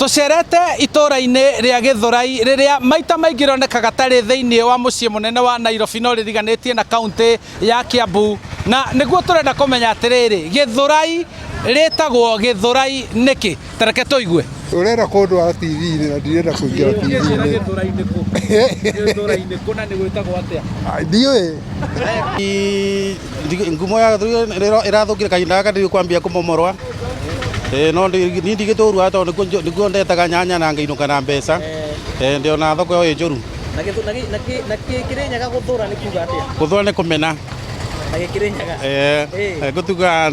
Tũcerete itũũra-inĩ rĩa Gĩthũrai rĩrĩa maita maingĩ rĩonekaga tarĩ thĩinĩ wa mũciĩ mũnene wa Nairobi no rĩriganĩtie na kaũntĩ ya Kiambu, na nĩguo tũrenda kũmenya atĩrĩrĩ, Gĩthũrai rĩtagwo Gĩthũrai nĩkĩ? Ta reke tũigue. Ũrenda kũndwara TV-inĩ na ndirenda kũingĩra TV-inĩ. Gĩthũrai-inĩ kũ na nĩ gwĩtagwo atĩa? Ndiũĩ. Ngumo ya Gĩthũrai ĩrathũkire kahinda gaka ndiri kwambia kũmomorwa. No niĩ ndigĩtũrua tondũ nĩkuo ndetaga nyanya na ngainũka na mbeca. Ndĩona thoko ĩyo ĩ njũru. Na Kĩrĩnyaga gũthũra nĩ kuga atĩa? Gũthũra nĩ kũmena. Na gĩkĩrĩnyaga? Ngũtuga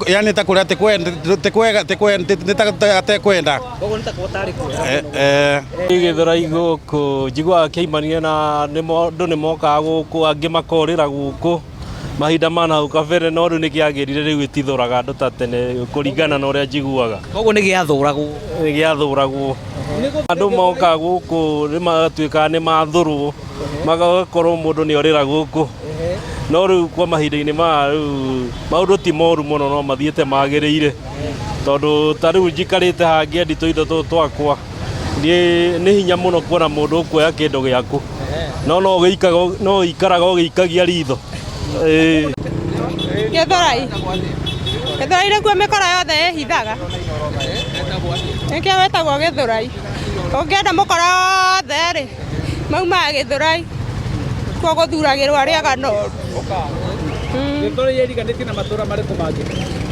yani ta kũrĩa ti kwega nĩ ta atekwenda. Koguo nĩ ta gũtarĩ kwega mũno. Gĩthũrai gũkũ njiguaga kĩaimanire na andũ nĩ mokaga gũkũ angĩ makorĩra gũkũ mahinda ma nahau kabere no rĩu nĩ kĩagĩrire rĩu gĩtithũraga andũ ta tene kũringana na ũrĩa njiguaga. Koguo nĩ gĩathũragwo. Nĩ gĩathũragwo. Andũ moka gũkũ nĩ matuĩkaga nĩ mathũrwo magakorwo mũndũ nĩ orĩra gũkũ. No rĩu kwa mahinda-inĩ maya rĩu maũndũ ti moru mũno no mathiĩte magĩrĩire tondũ ta rĩu njikarĩte haha ngĩendia tũindo tũtũ twakwa niĩ nĩ hinya mũno kuona mũndũ ũkuoya kĩndũ gĩaku no no ũikaraga ũgĩikagia ritho. Ĩĩ. Gĩthũrai. Gĩthũrai nĩkuo mĩkora yothe ĩhithaga. Nĩkĩo wĩtagwo gĩthũrai. Ũngĩenda mũkora wothe rĩ, maumaga gĩthũrai. Kuo gũthuragĩrwo arĩa aganu. Gĩthũrai ĩriganĩtie na matũra marĩkũ mangĩ?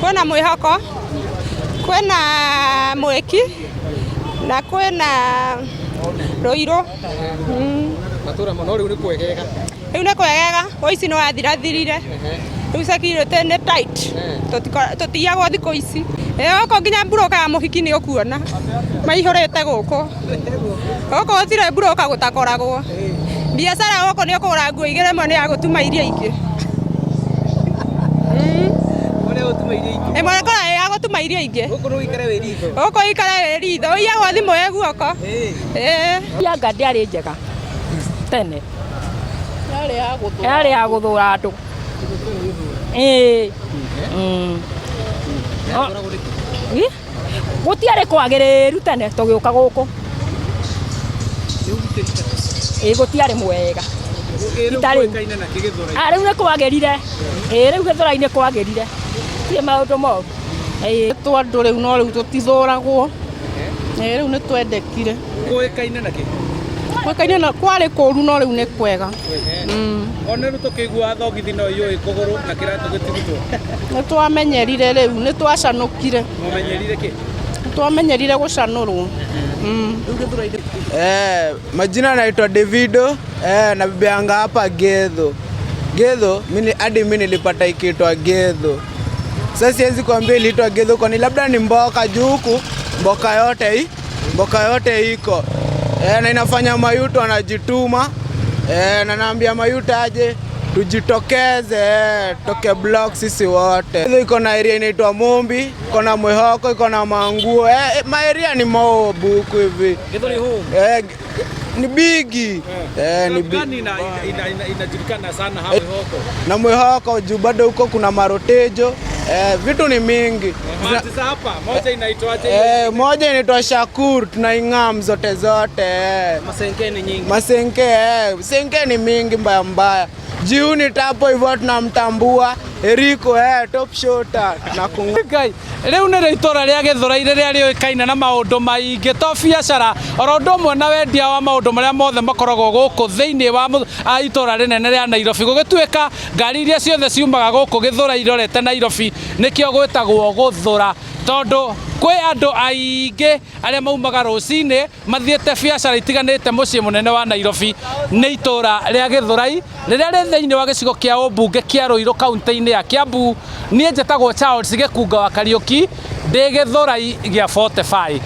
Kwĩna mwĩhoko, kwĩna mwĩki, na kwĩna rũirũ. Matũra no rĩu nĩ kwegega. Rĩu nĩ kwegega, ũici nĩ wathirathirire. Rĩu security nĩ tight. Tũtiyagwo thikũ ici. Ĩ gũkũ nginya mburũka ya mũhiki nĩ ũkuona. Maihũrĩte gũkũ. Gũkũ gũtirĩ mburũka gũtakoragwo. Biacara gũkũ nĩ ũkũgũra nguo igĩrĩ ĩmwe nĩ ya gũtuma iria ingĩ. Ĩmwe ĩkoragwo ĩ ya gũtuma iria ingĩ. Gũkũ rĩu ũikare wĩ ritho. Gũkũ ũikare wĩ ritho. Ũiyagwo thimũ ĩ guoko. Ĩĩ. Anga ndĩarĩ njega tene. Yarĩ ya gũthũra andũ. Ĩĩ. Gũtiarĩ kwagĩrĩru tene tũgĩũka gũkũ. Ĩĩ gũtiarĩ mwega. Itarĩ. Rĩu nĩ kwagĩrire. Ĩĩ rĩu Gĩthũrai nĩ kwagĩrire. Gũtirĩ maũndũ moru. Ĩĩ. Twa andũ rĩu no rĩu tũtithũragwo. Ĩĩ rĩu nĩ twendekire. Kũĩkaine na kĩ? Kũĩkaine na kwarĩ kũru no rĩu nĩ kwega. Ona rĩu tũkĩiguaga thogithi no iyũĩ kũgũrũ na kĩratũ gĩtirutwo. Nĩ twamenyerire rĩu, nĩ twacanũkire. Mwamenyerire kĩ? Nĩ twamenyerire gũcanũrwo. Majina naitwa Davido na bibianga hapa Gedho. Gedho mimi hadi mimi nilipata ikiitwa Gedho. Sasa siwezi kuambia iliitwa Gedho kwani labda ni mboka juu huku mboka yote hii, mboka yote iko. Na inafanya mayuto anajituma. Na naambia mayuto aje tujitokeze, toke block sisi wote. Gedho iko na area inaitwa Mumbi, iko na Mwihoko, iko na Manguo. Ma area ni mob huku hivi. Gedho ni home. Ni bigi. Ni bigi. Gani inajulikana sana hapa Mwihoko? Na Mwihoko juu bado huko kuna marotejo. Vitu ni mingi. Maji za hapa, moja inaitwaje? Moja inaitwa Shakur, tunaing'am zote zote. Masenke ni nyingi. Masenke, senke ni mingi mbaya mbaya. Jiuni tapo hivyo tunamtambua Eriko, top shooter tunakunga. Ngai, rĩu nĩ itũra rĩa Gĩthũrai rĩrĩa rĩũĩkaine na maũndũ maingĩ to biacara oro ũndũ ũmwe na wendia wa maũndũ marĩa mothe makoragwo gũkũ thĩinĩ wa itũra rĩnene rĩa Nairobi. Gũgĩtuĩka ngari iria ciothe ciumaga gũkũ Gĩthũrai irorete Nairobi nĩkĩo gwĩtagwo gũthũra, tondũ kwĩ andũ aingĩ arĩa maumaga rũcinĩ mathiĩte biacara itiganĩte mũciĩ mũnene wa Nairobi. Nĩ itũra rĩa Gĩthũrai rĩrĩa rĩ thĩinĩ wa gĩcigo kĩa ũmbunge kĩa Ruiru kaunti-inĩ ya Kiambu. Niĩ njĩtagwo Charles Gĩkunga wa Kariũki, ndĩ Gĩthũrai gĩa 45.